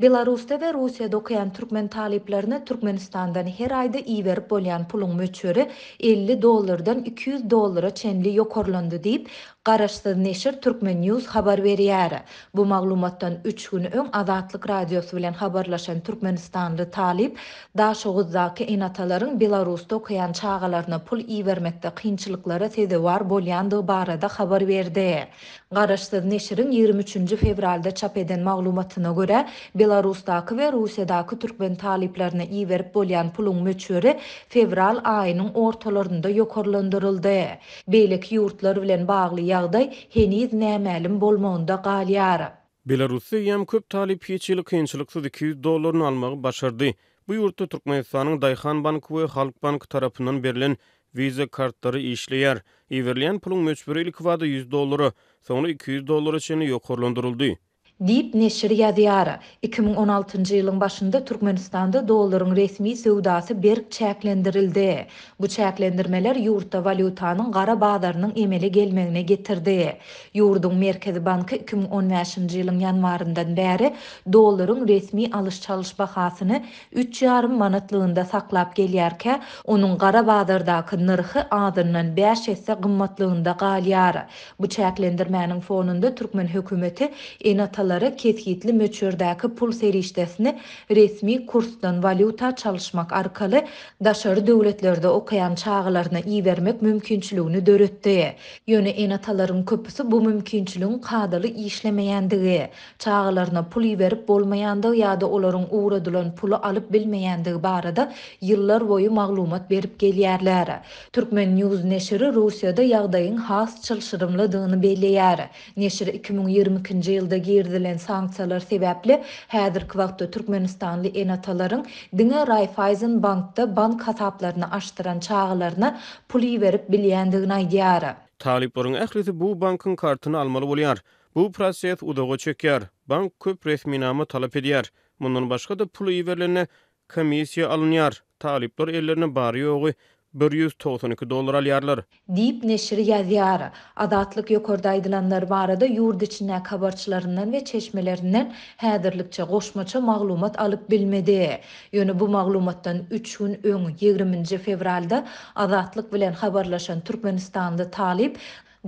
Belarusda we Russiýada okaýan türkmen talyplaryna Türkmenistandan her aýda iberip bolýan puluň möçberi 50 dollardan 200 dollara çenli ýokarlandy diýip, garaşsyz neşir Turkmen News habar berýär. Bu maglumatdan üç gün öň Azatlyk Radiosy bilen habarlaşan türkmenistanly talyp Daşoguzdaky ene-atalaryň Belarusda okaýan çagalaryna pul ibermekde kynçylyklara sezewar bolýandygy barada habar berdi. Garaşsyz neşiriň 23-nji fewralda çap eden maglumatyna görä, Belarusdaky we Russiýadaky türkmen talyplaryna iberip bolýan puluň möçberi fewral aýynyň ortalarynda ýokarlandyryldy. Beýleki ýurtlar bilen bagly ýagdaý heniz nämälim bolmagynda galýar. Belarusda eýýäm köp talyp hiç hili kynçylyksyz 200 dollaryny almagy başardy. Bu ýurtda Türkmenistanyň Daýhan banky we Halk banky tarapyndan berlen Visa kartlary işleýär. Iberilýän puluň möçberi ilkibada 100 dollara, soňra 200 dollara çenli ýokarlandyryldy. Diýip, neşir ýazýar. 2016-njy ýylyň başynda Türkmenistanda dollaryň resmi söwdasy berk çäklendirildi. Bu çäklendirmeler ýurtda walýutanyň gara bazarynyň emele gelmegine getirdi. Ýurduň Merkezi banky 2015-nji ýylyň ýanwaryndan bäri dollaryň resmi alyş-çalyş bahasyny üç ýarym manatlygynda saklap gelýärkä, onuň gara bazardaky nyrhy azyndan bäş esse gymmatlygynda galýar. Bu çäklendirmäniň fonunda türkmen hökümeti ene-atalara kesgitli möçberdäki pul serişdesini resmi kursdan walýuta çalyşmak arkaly daşary döwletlerde okaýan çagalaryna ibermek mümkinçiligini döretdi. Ýöne ene-atalaryň köpüsi bu mümkinçiligiň kadaly işlemeýändigi, çagalaryna pul iberip bolmaýandygy ýa-da olaryň ugradylan puly alyp bilmeýändigi barada ýyllarboýy maglumat berip gelýärler. Turkmen. News neşiri Russiýada ýagdaýyň has çylşyrymlydygyny belleýär. Neşir 2022-nji ýylda girizilen sanksiýalar sebäpli häzirki wagtda türkmenistanly ene-atalaryň diňe Raiffeisen bankda bank hasaplaryny açdyran çagalaryna pul iberip bilýändigini aýdýar. Talyplaryň ählisi bu bankyň kartyny almaly bolýar. Bu proses uzaga çekýär. Bank köp resminama talap edýär. Mundan başga-da pul iberilende komissiýa alynýar. Talyplar ellerine bary-ýogy 192 dollar alýarlar. Diýip, neşir ýazýar. Azatlyk ýokarda aýdylanlar barada ýurt içindäki habarçylaryndan we çeşmelerinden häzirlikçe goşmaça maglumat alyp bilmedi. Ýöne bu maglumatdan üç gün öň, ýigriminji fewralda Azatlyk bilen habarlaşan türkmenistanly talyp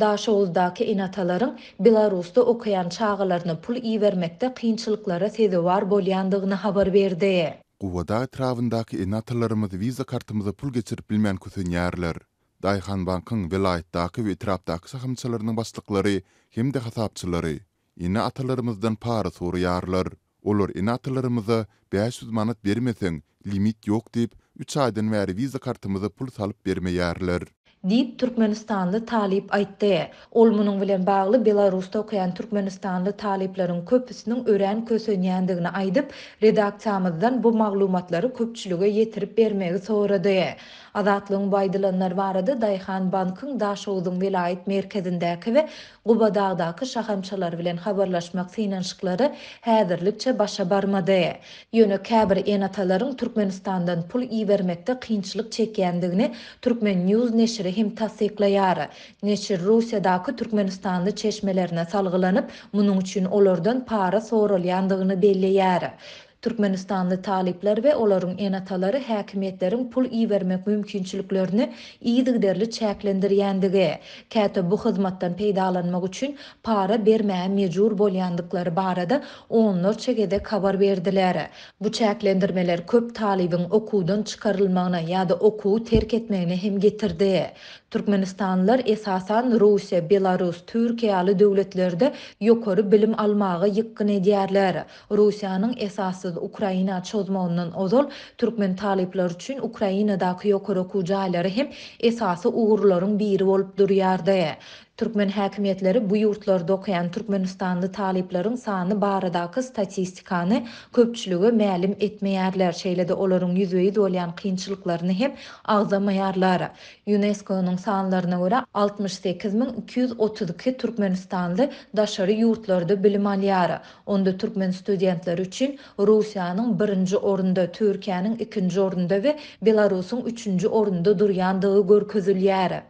Daşoguzdaky ene-atalaryň Belarusda okaýan çagalaryna pul ibermekde kynçylyklara sezewar bolýandygyny habar berdi. Gubadag etrabyndaky ene-atalarymyz wiza kartymyza pul geçirip bilmän kösenýärler. Daýhanbankyň welaýatdaky we etrapdaky şahamçalarynyň başlyklary hem-de hasapçylary ene-atalarymyzdan para soraýarlar. Olar ene-atalarymyza 500 manat bermeseň, limit ýok diýip, üç aýdan bäri wiza kartymyza pul salyp bermeýärler. Diýip, türkmenistanly talyp aýtdy. Ol munuň bilen bagly Belarusda okaýan türkmenistanly talyplaryň köpüsiniň örän kösenýändigini aýdyp, redaksiýamyzdan bu maglumatlary köpçülige ýetirip bermegi sorady. Azatlygyň bu aýdylanlar barada Daýhan bankyň Daşogzuň welaýat merkezindäki we Gubadagdaky şahamçalary bilen habarlaşmak synanyşyklary häzirlikçe başa barmady. Ýöne käbir ene-atalaryň Türkmenistandan pul ibermekde kynçylyk çekýändigini Turkmen. News neşiri hem tassyklaýar. Neşir Russiýadaky türkmenistanly çeşmelerine salgylanyp, munuň üçin olardan para soralýandygyny belleýär. Türkmenistanly talyplar we olaryň ene-atalary häkimiýetleriň pul ibermek mümkinçiliklerini yzygiderli çäklendirýändigi, käte bu hyzmatdan peýdalanmak üçin para bermäge mejbur bolýandyklary barada onlarça gezek habar berdiler. Bu çäklendirmeler köp talybyň okuwdan çykarylmagyna ýa-da okuwy terk etmegine hem getirdi. Türkmenistanlylar esasan Russiýa, Belarus, Türkiýe ýaly döwletlerde ýokary bilim almaga ýykgyn edýärler. Russiýanyň esassyz Ukraina çozmagyndan ozal türkmen talyplary üçin Ukrainadaky ýokary okuw jaýlary hem esasy ugurlaryň biri bolup durýardy. Türkmen häkimiýetleri bu ýurtlarda okaýan türkmenistanly talyplaryň sany baradaky statistikany köpçülige mälim etmeýärler, şeýle-de olaryň ýüzbe-ýüz bolýan kynçylyklaryny hem agzamaýarlar. Ýunesko-nyň sanlaryna görä, 68 232 türkmenistanly daşary ýurtlarda bilim alýar. Onda türkmen studentleri üçin Russiýanyň birinji orunda, Türkiýäniň ikinji orunda we Belarusyň üçünji orunda durýandygy görkezilýär.